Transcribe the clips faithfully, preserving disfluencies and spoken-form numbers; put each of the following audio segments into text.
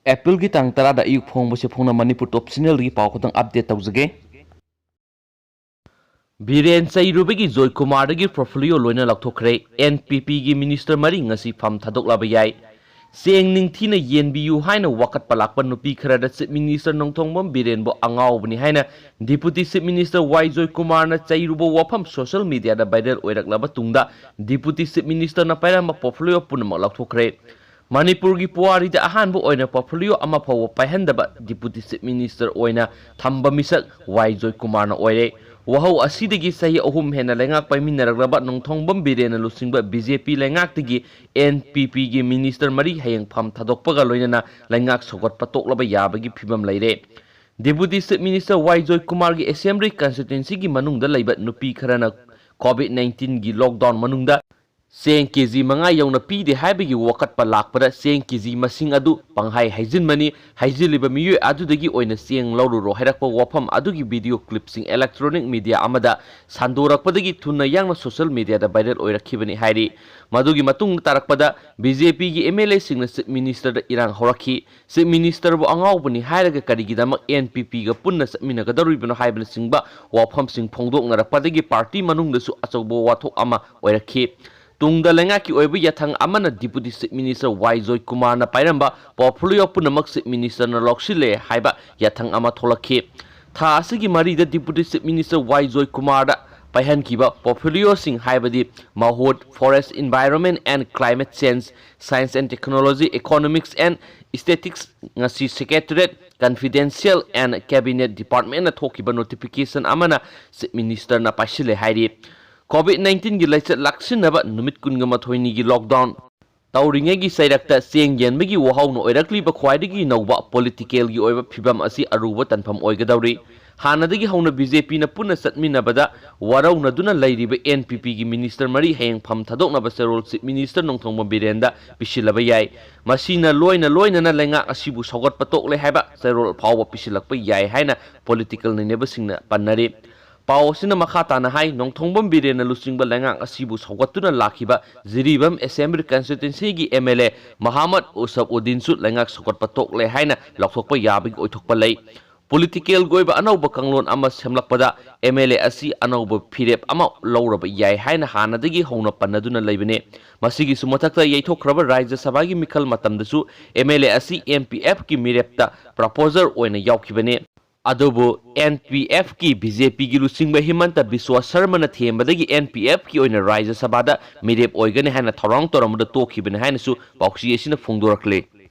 ꯑꯦꯄ꯭ꯔꯤꯜꯒꯤ ꯇꯥꯡ ꯇꯔꯥꯗ ꯑꯌꯨꯛ ꯐꯣꯡꯕꯁꯦ ꯐꯣꯡꯅ ꯃꯅꯤꯄꯨꯔ ꯇꯣꯞ ꯆꯦꯅꯦꯜꯗꯒꯤ ꯄꯥꯎ ꯈꯛꯇꯪ ꯑꯞꯗꯦꯠ ꯇꯧꯖꯒꯦ꯫ ꯕꯤꯔꯦꯟ ꯆꯩꯔꯨꯕꯒꯤ ꯖꯣꯏꯀꯨꯃꯥꯔꯗꯒꯤ ꯄꯣꯔꯠꯐꯣꯂꯤꯑꯣ ꯂꯣꯏꯅ ꯂꯧꯊꯣꯛꯈ꯭ꯔꯦ꯫ ꯑꯦꯟ ꯄꯤ ꯄꯤꯒꯤ ꯃꯤꯅꯤꯁꯇꯔ ꯃꯔꯤ ꯉꯁꯤ ꯐꯝ ꯊꯥꯗꯣꯛꯂꯕ ꯌꯥꯏ꯫ ꯆꯦꯡ ꯅꯤꯡꯊꯤꯅ ꯌꯦꯟꯕꯤꯌꯨ ꯍꯥꯏꯅ ꯋꯥꯀꯠꯄ ꯂꯥꯛꯄ ꯅꯨꯄꯤ ꯈꯔꯗ ꯆꯤꯐ ꯃꯤꯅꯤꯁꯇꯔ ꯅꯣꯡꯊꯣꯡꯕꯝ ꯕꯤꯔꯦꯟꯕꯨ ꯑꯉꯥꯎꯕꯅꯤ ꯍꯥꯏꯅ ꯗꯤꯄꯨꯇꯤ ꯆꯤꯐ ꯃꯤꯅꯤꯁꯇꯔ ꯋꯥꯏ ꯖꯣꯏꯀꯨꯃꯥꯔꯅ ꯆꯩꯔꯨꯕ ꯋꯥꯐꯝ ꯁꯣꯁꯤꯌꯦꯜ ꯃꯤꯗꯤꯌꯥꯗ ꯚꯥꯏꯔꯦꯜ ꯑꯣꯏꯔꯛꯂꯕ ꯇꯨꯡꯗ ꯗꯤꯄꯨꯇꯤ ꯆꯤꯐ ꯃꯤꯅꯤꯁꯇꯔꯅ ꯄꯥꯏꯔꯝꯕ ꯄꯣꯔꯠꯐꯣꯂꯤꯑꯣ ꯄꯨꯝꯅꯃꯛ ꯂꯧꯊꯣꯛꯈ꯭ꯔꯦ꯫ ꯃꯅꯤꯄꯨꯔꯒꯤ ꯄꯨꯋꯥꯔꯤꯗ ꯑꯍꯥꯟꯕ ꯑꯣꯏꯅ ꯄꯣꯔꯠꯐꯣꯂꯤꯑꯣ ꯑꯃ ꯐꯥꯎꯕ ꯄꯥꯏꯍꯟꯗꯕ ꯗꯤꯄꯨꯇꯤ ꯆꯤꯐ ꯃꯤꯅꯤꯁꯇꯔ ꯑꯣꯏꯅ ꯊꯝꯕ ꯃꯤꯁꯛ ꯋꯥꯏ ꯖꯣꯏꯀꯨꯃꯥꯔꯅ ꯑꯣꯏꯔꯦ꯫ ꯋꯥꯍꯧ ꯑꯁꯤꯗꯒꯤ ꯆꯍꯤ ꯑꯍꯨꯝ ꯍꯦꯟꯅ ꯂꯩꯉꯥꯛ ꯄꯥꯏꯃꯤꯟꯅꯔꯛꯂꯕ ꯅꯣꯡꯊꯣꯡꯕꯝ ꯕꯤꯔꯦꯟꯅ ꯂꯨꯆꯤꯡꯕ ꯕꯤ ꯖꯦ ꯄꯤ ꯂꯩꯉꯥꯛꯇꯒꯤ ꯑꯦꯟ ꯄꯤ ꯄꯤꯒꯤ ꯃꯤꯅꯤꯁꯇꯔ ꯃꯔꯤ ꯍꯌꯦꯡ ꯐꯝ ꯊꯥꯗꯣꯛꯄꯒ ꯂꯣꯏꯅꯅ ꯂꯩꯉꯥꯛ ꯁꯧꯒꯠꯄ ꯇꯣꯛꯂꯕ ꯌꯥꯕꯒꯤ ꯐꯤꯕꯝ ꯂꯩꯔꯦ꯫ ꯗꯤꯄꯨꯇꯤ ꯆꯤꯐ ꯃꯤꯅꯤꯁꯇꯔ ꯋꯥꯏ ꯖꯣꯏꯀꯨꯃꯥꯔꯒꯤ ꯑꯦꯁꯦꯝꯕ꯭ꯂꯤ ꯀꯟꯁꯇꯤꯇ꯭ꯋꯦꯟꯁꯤꯒꯤ ꯃꯅꯨꯡꯗ ꯂꯩꯕ ꯅꯨꯄꯤ ꯈꯔꯅ ꯀꯣꯚꯤꯗ ꯅꯥꯏꯟꯇꯤꯟꯒꯤ ꯂꯣꯛꯗꯥꯎꯟ ꯃꯅꯨꯡꯗ ꯆꯦꯡ ꯀꯦꯖꯤ ꯃꯉꯥ ꯌꯧꯅ ꯄꯤꯗꯦ ꯍꯥꯏꯕꯒꯤ ꯋꯥꯀꯠꯄ ꯂꯥꯛꯄꯗ ꯆꯦꯡ ꯀꯦꯖꯤ ꯃꯁꯤꯡ ꯑꯗꯨ ꯄꯪꯍꯥꯏ ꯍꯥꯏꯖꯤꯟꯕꯅꯤ, ꯍꯥꯏꯖꯤꯜꯂꯤꯕ ꯃꯤꯑꯣꯏ ꯑꯗꯨꯗꯒꯤ ꯑꯣꯏꯅ ꯆꯦꯡ ꯂꯧꯔꯨꯔꯣ ꯍꯥꯏꯔꯛꯄ ꯋꯥꯐꯝ ꯑꯗꯨꯒꯤ ꯚꯤꯗꯤꯑꯣ ꯀ꯭ꯂꯤꯞꯁꯤꯡ ꯏꯂꯦꯛꯇ꯭ꯔꯣꯅꯤꯛ ꯃꯤꯗꯤꯌꯥ ꯑꯃꯗ ꯁꯟꯗꯣꯔꯛꯄꯗꯒꯤ ꯊꯨꯅ ꯌꯥꯡꯅ ꯁꯣꯁꯤꯌꯦꯜ ꯃꯤꯗꯤꯌꯥꯗ ꯚꯥꯏꯔꯦꯜ ꯑꯣꯏꯔꯛꯈꯤꯕꯅꯤ ꯍꯥꯏꯔꯤ꯫ ꯃꯗꯨꯒꯤ ꯃꯇꯨꯡꯗ ꯇꯥꯔꯛꯄꯗ ꯕꯤ ꯖꯦ ꯄꯤꯒꯤ ꯑꯦꯝ ꯑꯦꯜ ꯑꯦꯁꯤꯡꯅ ꯆꯤꯐ ꯃꯤꯅꯤꯁꯇꯔꯗ ꯏꯔꯥꯡ ꯍꯧꯔꯛꯈꯤ꯫ ꯆꯤꯐ ꯃꯤꯅꯤꯁꯇꯔꯕꯨ ꯑꯉꯥꯎꯕꯅꯤ ꯍꯥꯏꯔꯒ ꯀꯔꯤꯒꯤꯗꯃꯛ ꯑꯦꯟ ꯄꯤ ꯄꯤꯒ ꯄꯨꯟꯅ ꯆꯠꯃꯤꯟꯅꯒꯗꯧꯔꯤꯕꯅꯣ ꯍꯥꯏꯕꯅꯆꯤꯡꯕ ꯋꯥꯐꯝꯁꯤꯡ ꯐꯣꯡꯗꯣꯛꯅꯔꯛꯄꯗꯒꯤ ꯄꯥꯔꯇꯤ ꯃꯅꯨꯡꯗꯁꯨ ꯑꯆꯧꯕ ꯋꯥꯊꯣꯛ ꯑꯃ ꯑꯣꯏꯔꯛꯈꯤ꯫ ꯇꯨꯡꯗ ꯂꯩꯉꯥꯛꯀꯤ ꯑꯣꯏꯕ ꯌꯥꯊꯪ ꯑꯃꯅ ꯗꯤꯄꯨꯇꯤ ꯆꯤꯐ ꯃꯤꯅꯤꯁꯇꯔ ꯋꯥꯏ ꯖꯣꯏꯀꯨꯃꯥꯔꯅ ꯄꯥꯏꯔꯝꯕ ꯄꯣꯔꯠꯐꯣꯂꯤꯑꯣ ꯄꯨꯝꯅꯃꯛ ꯆꯤꯐ ꯃꯤꯅꯤꯁꯇꯔꯅ ꯂꯧꯁꯤꯜꯂꯦ ꯍꯥꯏꯕ ꯌꯥꯊꯪ ꯑꯃ ꯊꯣꯛꯂꯛꯈꯤ꯫ ꯊꯥ ꯑꯁꯤꯒꯤ ꯃꯔꯤꯗ ꯗꯤꯄꯨꯇꯤ ꯆꯤꯐ ꯃꯤꯅꯤꯁꯇꯔ ꯋꯥꯏ ꯖꯣꯏꯀꯨꯃꯥꯔꯗ ꯄꯥꯏꯍꯟꯈꯤꯕ ꯄꯣꯔꯠꯐꯣꯂꯤꯑꯣꯁꯤꯡ ꯍꯥꯏꯕꯗꯤ ꯃꯍꯨꯠ, Forest, Environment and Climate Change, Science and Technology, Economics and Statistics, ꯉꯁꯤ Secretariat, Confidential and Cabinet Departmentꯅ ꯊꯣꯛꯈꯤꯕ ꯅꯣꯇꯤꯐꯤꯀꯦꯁꯟ ꯑꯃꯅ ꯆꯤꯐ ꯃꯤꯅꯤꯁꯇꯔꯅ ꯄꯥꯏꯁꯤꯜꯂꯦ ꯍꯥꯏꯔꯤ꯫ ꯀꯣꯚꯤꯗ ꯅꯥꯏꯟꯇꯤꯟꯒꯤ ꯂꯥꯏꯆꯠ ꯂꯥꯛꯁꯤꯟꯅꯕ ꯅꯨꯃꯤꯠ ꯀꯨꯟꯒ ꯃꯥꯊꯣꯏꯅꯤꯒꯤ ꯂꯣꯛꯗꯥꯎꯟ ꯇꯧꯔꯤꯉꯩꯒꯤ ꯆꯩꯔꯛꯇ ꯆꯦꯡ ꯌꯦꯟꯕꯒꯤ ꯋꯥꯍꯧꯅ ꯑꯣꯏꯔꯛꯂꯤꯕ ꯈ꯭ꯋꯥꯏꯗꯒꯤ ꯅꯧꯕ ꯄꯣꯂꯤꯇꯤꯀꯦꯜꯒꯤ ꯑꯣꯏꯕ ꯐꯤꯚꯝ ꯑꯁꯤ ꯑꯔꯨꯕ ꯇꯟꯐꯝ ꯑꯣꯏꯒꯗꯧꯔꯤ꯫ ꯍꯥꯟꯅꯗꯒꯤ ꯍꯧꯅ ꯕꯤ ꯖꯦ ꯄꯤꯅ ꯄꯨꯟꯅ ꯆꯠꯃꯤꯟꯅꯕꯗ ꯋꯥꯔꯧꯅꯗꯨꯅ ꯂꯩꯔꯤꯕ ꯑꯦꯟ ꯄꯤ ꯄꯤꯒꯤ ꯃꯤꯅꯤꯁꯇꯔ ꯃꯔꯤ ꯍꯌꯦꯡ ꯐꯝ ꯊꯥꯗꯣꯛꯅꯕ ꯆꯦꯔꯣꯜ ꯆꯤꯐ ꯃꯤꯅꯤꯁꯇꯔ ꯅꯣꯡꯊꯣꯡꯕꯝ ꯕꯤꯔꯦꯟꯗ ꯄꯤꯁꯤꯜꯂꯕ ꯌꯥꯏ꯫ ꯃꯁꯤꯅ ꯂꯣꯏꯅ ꯂꯣꯏꯅꯅ ꯂꯩꯉꯥꯛ ꯑꯁꯤꯕꯨ ꯁꯧꯒꯠꯄ ꯇꯣꯛꯂꯦ ꯍꯥꯏꯕ ꯆꯦꯔꯣꯜ ꯐꯥꯎꯕ ꯄꯤꯁꯤꯜꯂꯛꯄ ꯌꯥꯏ ꯍꯥꯏꯅ ꯄꯣꯂꯤꯇꯤꯀꯦꯜ ꯅꯩꯅꯕꯁꯤꯡꯅ ꯄꯟꯅꯔꯤ꯫ ꯄꯥꯎ ꯑꯁꯤꯅ ꯃꯈꯥ ꯇꯥꯅ ꯍꯥꯏ, ꯅꯣꯡꯊꯣꯡꯕꯝ ꯕꯤꯔꯦꯟꯅ ꯂꯨꯆꯤꯡꯕ ꯂꯩꯉꯥꯛ ꯑꯁꯤꯕꯨ ꯁꯧꯒꯠꯇꯨꯅ ꯂꯥꯛꯈꯤꯕ ꯖꯤꯔꯤꯕꯥꯝ ꯑꯦꯁꯦꯝꯕ꯭ꯂꯤ ꯀꯟꯁꯇꯤꯇ꯭ꯋꯦꯟꯁꯤꯒꯤ ꯑꯦꯝ ꯑꯦꯜ ꯑꯦ ꯃꯍꯥꯃꯗ ꯎꯁꯐ ꯎꯗꯤꯟꯁꯨ ꯂꯩꯉꯥꯛ ꯁꯧꯒꯠꯄ ꯇꯣꯛꯂꯦ ꯍꯥꯏꯅ ꯂꯥꯎꯊꯣꯛꯄ ꯌꯥꯕꯒꯤ ꯑꯣꯏꯊꯣꯛꯄ ꯂꯩ꯫ ꯄꯣꯂꯤꯇꯤꯀꯦꯜꯒꯤ ꯑꯣꯏꯕ ꯑꯅꯧꯕ ꯀꯥꯡꯂꯣꯟ ꯑꯃ ꯁꯦꯝꯂꯛꯄꯗ ꯑꯦꯝ ꯑꯦꯜ ꯑꯦ ꯑꯁꯤ ꯑꯅꯧꯕ ꯐꯤꯔꯦꯞ ꯑꯃ ꯂꯧꯔꯕ ꯌꯥꯏ ꯍꯥꯏꯅ ꯍꯥꯟꯅꯗꯒꯤ ꯍꯧꯅ ꯄꯟꯅꯗꯨꯅ ꯂꯩꯕꯅꯤ꯫ ꯃꯁꯤꯒꯤꯁꯨ ꯃꯊꯛꯇ, ꯌꯩꯊꯣꯛꯈ꯭ꯔꯕ ꯔꯥꯖ꯭ꯌ ꯁꯚꯥꯒꯤ ꯃꯤꯈꯜ ꯃꯇꯝꯗꯁꯨ ꯑꯦꯝ ꯑꯦꯜ ꯑꯦ ꯑꯁꯤ ꯑꯦꯟ ꯄꯤ ꯑꯦꯐꯀꯤ ꯃꯤꯔꯦꯞꯇ ꯄ꯭ꯔꯄꯣꯖꯔ ꯑꯣꯏꯅ ꯌꯥꯎꯈꯤꯕꯅꯤ꯫ ꯑꯗꯨꯕꯨ ꯑꯦꯟ ꯄꯤ ꯑꯦꯐꯀꯤ ꯕꯤ ꯖꯦ ꯄꯤꯒꯤ ꯂꯨꯆꯤꯡꯕ ꯍꯤꯃꯟꯇ ꯕꯤꯁ꯭ꯋꯥ ꯁꯔꯃꯅ ꯊꯦꯝꯕꯗꯒꯤ ꯑꯦꯟ ꯄꯤ ꯑꯦꯐꯀꯤ ꯑꯣꯏꯅ ꯔꯥꯖ꯭ꯌ ꯁꯚꯥꯗ ꯃꯤꯔꯦꯞ ꯑꯣꯏꯒꯅꯤ ꯍꯥꯏꯅ ꯊꯧꯔꯥꯡ ꯇꯧꯔꯝꯕꯗ ꯇꯣꯛꯈꯤꯕꯅꯤ ꯍꯥꯏꯅꯁꯨ ꯄꯥꯎꯆꯦ ꯑꯁꯤꯅ ꯐꯣꯡꯗꯣꯔꯛꯂꯤ꯫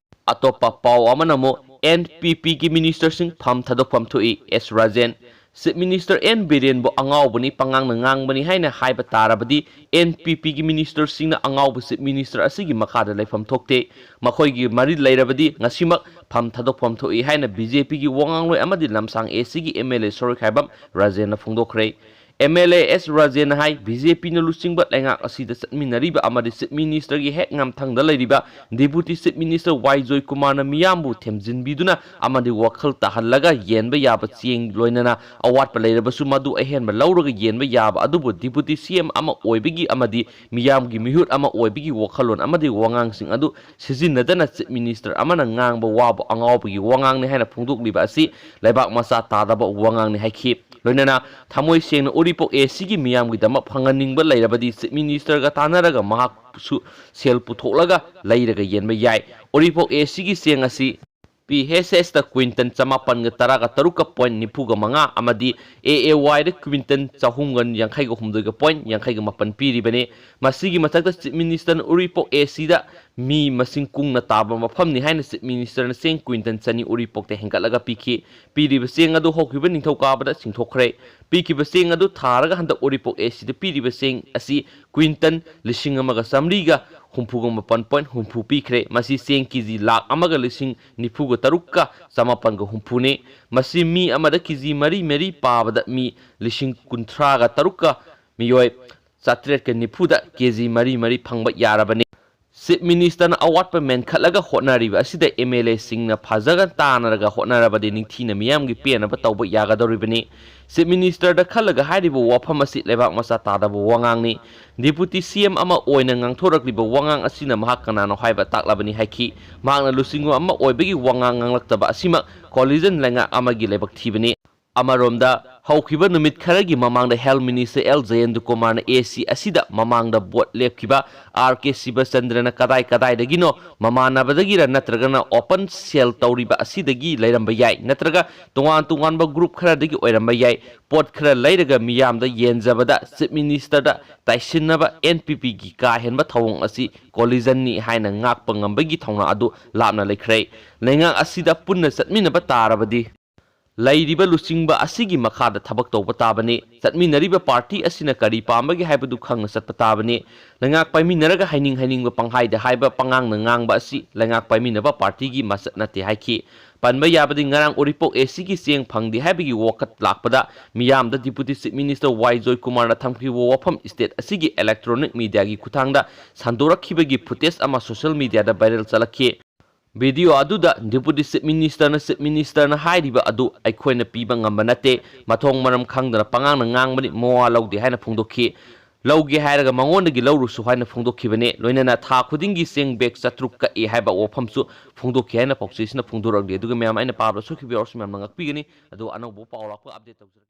ꯑꯇꯣꯞꯄ ꯄꯥꯎ ꯑꯃꯅ ꯑꯃꯨꯛ ꯑꯦꯟ ꯄꯤ ꯄꯤꯒꯤ ꯃꯤꯅꯤꯁꯇꯔꯁꯤꯡ ꯐꯝ ꯊꯥꯗꯣꯛꯐꯝ ꯊꯣꯛꯏ꯫ ꯑꯦꯁ ꯔꯥꯖꯦꯟ꯫ ꯆꯤꯐ ꯃꯤꯅꯤꯁꯇꯔ ꯑꯦꯟ ꯕꯤꯔꯦꯟꯕꯨ ꯑꯉꯥꯎꯕꯅꯤ, ꯄꯉꯥꯡꯅ ꯉꯥꯡꯕꯅꯤ ꯍꯥꯏꯅ ꯍꯥꯏꯕ ꯇꯥꯔꯕꯗꯤ, ꯑꯦꯟ ꯄꯤ ꯄꯤꯒꯤ ꯃꯤꯅꯤꯁꯇꯔꯁꯤꯡꯅ ꯑꯉꯥꯎꯕ ꯆꯤꯐ ꯃꯤꯅꯤꯁꯇꯔ ꯑꯁꯤꯒꯤ ꯃꯈꯥꯗ ꯂꯩꯐꯝ ꯊꯣꯛꯇꯦ꯫ ꯃꯈꯣꯏꯒꯤ ꯃꯔꯤ ꯂꯩꯔꯕꯗꯤ ꯉꯁꯤꯃꯛ ꯐꯝ ꯊꯥꯗꯣꯛꯐꯝ ꯊꯣꯛꯏ ꯍꯥꯏꯅ ꯕꯤ ꯖꯦ ꯄꯤꯒꯤ ꯋꯥꯉꯥꯡꯂꯣꯏ ꯑꯃꯗꯤ ꯂꯝꯁꯥꯡ ꯑꯦ ꯁꯤꯒꯤ ꯑꯦꯝ ꯑꯦꯜ ꯑꯦ ꯁꯣꯔꯣꯏꯈꯥꯏꯕꯝ ꯔꯥꯖꯦꯟꯅ ꯐꯣꯡꯗꯣꯛꯈ꯭ꯔꯦ꯫ ꯑꯦꯝ ꯑꯦꯜ ꯑꯦ ꯑꯦꯁ ꯔꯥꯖꯦꯟꯅ ꯍꯥꯏ, ꯕꯤ ꯖꯦ ꯄꯤꯅ ꯂꯨꯆꯤꯡꯕ ꯂꯩꯉꯥꯛ ꯑꯁꯤꯗ ꯆꯠꯃꯤꯟꯅꯔꯤꯕ ꯑꯃꯗꯤ ꯆꯤꯐ ꯃꯤꯅꯤꯁꯇꯔꯒꯤ ꯍꯦꯛ ꯉꯝꯊꯪꯗ ꯂꯩꯔꯤꯕ ꯗꯤꯄꯨꯇꯤ ꯆꯤꯐ ꯃꯤꯅꯤꯁꯇꯔ ꯋꯥꯏ ꯖꯣꯏꯀꯨꯃꯥꯔꯅ ꯃꯤꯌꯥꯝꯕꯨ ꯊꯦꯝꯖꯤꯟꯕꯤꯗꯨꯅ ꯑꯃꯗꯤ ꯋꯥꯈꯜ ꯇꯥꯍꯜꯂꯒ ꯌꯦꯟꯕ ꯌꯥꯕ ꯆꯦꯡ, ꯂꯣꯏꯅꯅ ꯑꯋꯥꯠꯄ ꯂꯩꯔꯕꯁꯨ ꯃꯗꯨ ꯑꯍꯦꯟꯕ ꯂꯧꯔꯒ ꯌꯦꯟꯕ ꯌꯥꯕ ꯑꯗꯨꯕꯨ ꯗꯤꯄꯨꯇꯤ ꯁꯤ ꯑꯦꯝ ꯑꯃ ꯑꯣꯏꯕꯒꯤ ꯑꯃꯗꯤ ꯃꯤꯌꯥꯝꯒꯤ ꯃꯤꯍꯨꯠ ꯑꯃ ꯑꯣꯏꯕꯒꯤ ꯋꯥꯈꯜꯂꯣꯟ ꯑꯃꯗꯤ ꯋꯥꯉꯥꯡꯁꯤꯡ ꯑꯗꯨ ꯁꯤꯖꯤꯟꯅꯗꯅ ꯆꯤꯐ ꯃꯤꯅꯤꯁꯇꯔ ꯑꯃꯅ ꯉꯥꯡꯕ ꯋꯥꯕꯨ ꯑꯉꯥꯎꯕꯒꯤ ꯋꯥꯉꯥꯡꯅꯤ ꯍꯥꯏꯅ ꯐꯣꯡꯗꯣꯛꯂꯤꯕ ꯑꯁꯤ ꯂꯩꯕꯥꯛ ꯃꯆꯥ ꯇꯥꯗꯕ ꯋꯥꯉꯥꯡꯅꯤ ꯍꯥꯏꯈꯤ꯫ ꯂꯣꯏꯅꯅ ꯊꯃꯣꯏ ꯁꯦꯡꯅ ꯎꯔꯤꯄꯣꯛ ꯑꯦ ꯁꯤꯒꯤ ꯃꯤꯌꯥꯝꯒꯤꯗꯃꯛ ꯐꯪꯍꯟꯅꯤꯡꯕ ꯂꯩꯔꯕꯗꯤ ꯆꯤꯐ ꯃꯤꯅꯤꯁꯇꯔꯒ ꯇꯥꯟꯅꯔꯒ ꯃꯍꯥꯛꯁꯨ ꯁꯦꯜ ꯄꯨꯊꯣꯛꯂꯒ ꯂꯩꯔꯒ ꯌꯦꯟꯕ ꯌꯥꯏ꯫ ꯎꯔꯤꯄꯣꯛ ꯑꯦ ꯁꯤꯒꯤ ꯆꯦꯡ ꯑꯁꯤ ꯄꯤ ꯑꯩꯆ ꯑꯦꯁꯇ ꯀ꯭ꯋꯤꯟꯇꯜ ꯆꯃꯥꯄꯟꯒ ꯇꯔꯥꯒ ꯇꯔꯨꯛꯀ ꯄꯣꯏꯟ ꯅꯤꯐꯨꯒ ꯃꯉꯥ ꯑꯃꯗꯤ ꯑꯦ ꯑꯦ ꯋꯥꯏꯗ ꯀ꯭ꯋꯤꯟꯇꯜ ꯆꯍꯨꯝꯒ ꯌꯥꯡꯈꯩꯒ ꯍꯨꯝꯗꯣꯏꯒ ꯄꯣꯏꯟ ꯌꯥꯡꯈꯩꯒ ꯃꯥꯄꯟ ꯄꯤꯔꯤꯕꯅꯤ꯫ ꯃꯁꯤꯒꯤ ꯃꯊꯛꯇ ꯆꯤꯐ ꯃꯤꯅꯤꯁꯇꯔꯅ ꯎꯔꯤꯄꯣꯛ ꯑꯦ ꯁꯤꯗ ꯃꯤ ꯃꯁꯤꯡ ꯀꯨꯡꯅ ꯇꯥꯕ ꯃꯐꯝꯅꯤ ꯍꯥꯏꯅ ꯆꯤꯐ ꯃꯤꯅꯤꯁꯇꯔꯅ ꯆꯦꯡ ꯀ꯭ꯋꯤꯟꯇꯜ ꯆꯅꯤ ꯎꯔꯤꯄꯣꯛꯇ ꯍꯦꯟꯒꯠꯂꯒ ꯄꯤꯈꯤ꯫ ꯄꯤꯔꯤꯕ ꯆꯦꯡ ꯑꯗꯨ ꯍꯧꯈꯤꯕ ꯅꯤꯡꯊꯧꯀꯥꯕꯗ ꯆꯤꯡꯊꯣꯛꯈ꯭ꯔꯦ꯫ ꯄꯤꯈꯤꯕ ꯆꯦꯡ ꯑꯗꯨ ꯊꯥꯔꯒ ꯍꯟꯗꯛ ꯎꯔꯤꯄꯣꯛ ꯑꯦ ꯁꯤꯗ ꯄꯤꯔꯤꯕ ꯆꯦꯡ ꯑꯁꯤ ꯀ꯭ꯋꯤꯟꯇꯜ ꯂꯤꯁꯤꯡ ꯑꯃꯒ ꯆꯥꯃꯔꯤꯒ ꯍꯨꯝꯐꯨꯒ ꯃꯥꯄꯟ ꯄꯣꯏꯟ ꯍꯨꯝꯐꯨ ꯄꯤꯈ꯭ꯔꯦ꯫ ꯃꯁꯤ ꯆꯦꯡ ꯀꯦ ꯖꯤ ꯂꯥꯈ ꯑꯃꯒ ꯂꯤꯁꯤꯡ ꯅꯤꯐꯨꯒ ꯇꯔꯨꯛꯀ ꯆꯃꯥꯄꯟꯒ ꯍꯨꯝꯐꯨꯅꯤ꯫ ꯃꯁꯤ ꯃꯤ ꯑꯃꯗ ꯀꯦ ꯖꯤ ꯃꯔꯤ ꯃꯔꯤ ꯄꯥꯕꯗ ꯃꯤ ꯂꯤꯁꯤꯡ ꯀꯨꯟꯊ꯭ꯔꯥꯒ ꯇꯔꯨꯛꯀ ꯃꯤꯑꯣꯏ ꯆꯥꯇ꯭ꯔꯦꯠꯀ ꯅꯤꯐꯨꯗ ꯀꯦ ꯖꯤ ꯃꯔꯤ ꯃꯔꯤ ꯐꯪꯕ ꯌꯥꯔꯕꯅꯤ꯫ Chief Ministerꯅ ꯑꯋꯥꯠꯄ ꯃꯦꯟꯈꯠꯂꯒ ꯍꯣꯠꯅꯔꯤꯕ ꯑꯁꯤꯗ MLAꯁꯤꯡꯅ ꯐꯖꯅ ꯇꯥꯟꯅꯔꯒ ꯍꯣꯠꯅꯔꯕꯗꯤ ꯅꯤꯡꯊꯤꯅ ꯃꯤꯌꯥꯝꯒꯤ ꯄꯦꯟꯅꯕ ꯇꯧꯕ ꯌꯥꯒꯗꯧꯔꯤꯕꯅꯤ꯫ Chief Ministerꯗ ꯈꯜꯂꯒ ꯍꯥꯏꯔꯤꯕ ꯋꯥꯐꯝ ꯑꯁꯤ ꯂꯩꯕꯥꯛ ꯃꯆꯥ ꯇꯥꯗꯕ ꯋꯥꯉꯥꯡꯅꯤ꯫ Deputy CM ꯑꯃ ꯑꯣꯏꯅ ꯉꯥꯡꯊꯣꯔꯛꯂꯤꯕ ꯋꯥꯉꯥꯡ ꯑꯁꯤꯅ ꯃꯍꯥꯛ ꯀꯅꯥꯅꯣ ꯍꯥꯏꯕ ꯇꯥꯛꯂꯕꯅꯤ ꯍꯥꯏꯈꯤ꯫ ꯃꯍꯥꯛꯅ ꯂꯨꯆꯤꯡꯕ ꯑꯃ ꯑꯣꯏꯕꯒꯤ ꯋꯥꯉꯥꯡ ꯉꯥꯡꯂꯛꯇꯕ ꯑꯁꯤꯃꯛ collision ꯂꯩꯉꯥꯛ ꯑꯃꯒꯤ ꯂꯥꯏꯕꯛ ꯊꯤꯕꯅꯤ꯫ ꯑꯃꯔꯣꯝꯗ, ꯍꯧꯈꯤꯕ ꯅꯨꯃꯤꯠ ꯈꯔꯒꯤ ꯃꯃꯥꯡꯗ Health Minister L ꯖꯌꯦꯟꯗ ꯀꯨꯃꯥꯔꯅ AC ꯑꯁꯤꯗ ꯃꯃꯥꯡꯗ ꯚꯣꯠ ꯂꯦꯞꯈꯤꯕ R K ꯁꯤꯕꯆꯟꯗ꯭ꯔꯅ ꯀꯗꯥꯏ ꯀꯗꯥꯏꯗꯒꯤꯅꯣ ꯃꯃꯥꯟꯅꯕꯗꯒꯤꯔ ꯅꯠꯇ꯭ꯔꯒꯅ open sale ꯇꯧꯔꯤꯕ ꯑꯁꯤꯗꯒꯤ ꯂꯩꯔꯝꯕ ꯌꯥꯏ, ꯅꯠꯇ꯭ꯔꯒ ꯇꯣꯉꯥꯟ ꯇꯣꯉꯥꯟꯕ group ꯈꯔꯗꯒꯤ ꯑꯣꯏꯔꯝꯕ ꯌꯥꯏ꯫ ꯄꯣꯠ ꯈꯔ ꯂꯩꯔꯒ ꯃꯤꯌꯥꯝꯗ ꯌꯦꯟꯖꯕꯗ Chief Ministerꯗ ꯇꯥꯏꯁꯤꯟꯅꯕ NPPꯒꯤ ꯀꯥ ꯍꯦꯟꯕ ꯊꯧꯑꯣꯡ ꯑꯁꯤ collisionꯅꯤ ꯍꯥꯏꯅ ꯉꯥꯛꯄ ꯉꯝꯕꯒꯤ ꯊꯧꯅꯥ ꯑꯗꯨ ꯂꯥꯞꯅ ꯂꯩꯈ꯭ꯔꯦ꯫ ꯂꯩꯉꯥꯛ ꯑꯁꯤꯗ ꯄꯨꯟꯅ ꯆꯠꯃꯤꯟꯅꯕ ꯇꯥꯔꯕꯗꯤ ꯂꯩꯔꯤꯕ ꯂꯨꯆꯤꯡꯕ ꯑꯁꯤꯒꯤ ꯃꯈꯥꯗ ꯊꯕꯛ ꯇꯧꯕ ꯇꯥꯕꯅꯤ꯫ ꯆꯠꯃꯤꯟꯅꯔꯤꯕ party ꯑꯁꯤꯅ ꯀꯔꯤ ꯄꯥꯝꯕꯒꯦ ꯍꯥꯏꯕꯗꯨ ꯈꯪꯅ ꯆꯠꯄ ꯇꯥꯕꯅꯤ꯫ ꯂꯩꯉꯥꯛ ꯄꯥꯏꯃꯤꯟꯅꯔꯒ ꯍꯥꯏꯅꯤꯡ ꯍꯥꯏꯅꯤꯡꯕ ꯄꯪꯍꯥꯏꯗ ꯍꯥꯏꯕ, ꯄꯉꯥꯡꯅ ꯉꯥꯡꯕ ꯑꯁꯤ ꯂꯩꯉꯥꯛ ꯄꯥꯏꯃꯤꯟꯅꯕ partyꯒꯤ ꯃꯆꯠ ꯅꯠꯇꯦ ꯍꯥꯏꯈꯤ꯫ ꯄꯟꯕ ꯌꯥꯕꯗꯤ, ꯉꯔꯥꯡ ꯎꯔꯤꯄꯣꯛ ACꯒꯤ ꯆꯦꯡ ꯐꯪꯗꯦ ꯍꯥꯏꯕꯒꯤ ꯋꯥꯀꯠ ꯂꯥꯛꯄꯗ ꯃꯤꯌꯥꯝꯗ Deputy Chief Minister ꯋꯥꯏ ꯖꯣꯏꯀꯨꯃꯥꯔꯅ ꯊꯝꯈꯤꯕ ꯋꯥꯐꯝ state ꯑꯁꯤꯒꯤ electronic mediaꯒꯤ ꯈꯨꯠꯊꯥꯡꯗ ꯁꯟꯗꯣꯔꯛꯈꯤꯕꯒꯤ footage ꯑꯃ social mediaꯗ viral ꯆꯠꯂꯛꯈꯤ꯫ Video ꯑꯗꯨꯗ Deputy Chief Ministerꯅ Chief Ministerꯅ ꯍꯥꯏꯔꯤꯕ ꯑꯗꯨ ꯑꯩꯈꯣꯏꯅ ꯄꯤꯕ ꯉꯝꯕ ꯅꯠꯇꯦ, ꯃꯊꯣꯡ ꯃꯔꯝ ꯈꯪꯗꯅ ꯄꯉꯥꯡꯅ ꯉꯥꯡꯕꯅꯤ, ꯃꯋꯥ ꯂꯧꯗꯦ ꯍꯥꯏꯅ ꯐꯣꯡꯗꯣꯛꯈꯤ꯫ ꯂꯧꯒꯦ ꯍꯥꯏꯔꯒ ꯃꯉꯣꯟꯗꯒꯤ ꯂꯧꯔꯨꯁꯨ ꯍꯥꯏꯅ ꯐꯣꯡꯗꯣꯛꯈꯤꯕꯅꯤ꯫ ꯂꯣꯏꯅꯅ ꯊꯥ ꯈꯨꯗꯤꯡꯒꯤ ꯆꯦꯡ bag ꯆꯥꯇ꯭ꯔꯨꯛ ꯀꯛꯏ ꯍꯥꯏꯕ ꯋꯥꯐꯝꯁꯨ ꯐꯣꯡꯗꯣꯛꯈꯤ ꯍꯥꯏꯅ ꯄꯥꯎꯆꯦꯁꯤꯅ ꯐꯣꯡꯗꯣꯔꯛꯂꯤ꯫ ꯑꯗꯨꯒ ꯃꯌꯥꯝ, ꯑꯩꯅ ꯄꯥꯕꯗ ꯁꯣꯏꯈꯤꯕ ꯌꯥꯎꯔꯁꯨ ꯃꯌꯥꯝꯅ ꯉꯥꯛꯄꯤꯒꯅꯤ꯫ ꯑꯗꯨꯒ ꯑꯅꯧꯕ ꯄꯥꯎ ꯂꯥꯛꯄ update ꯇꯧꯖꯔꯛꯀꯦ꯫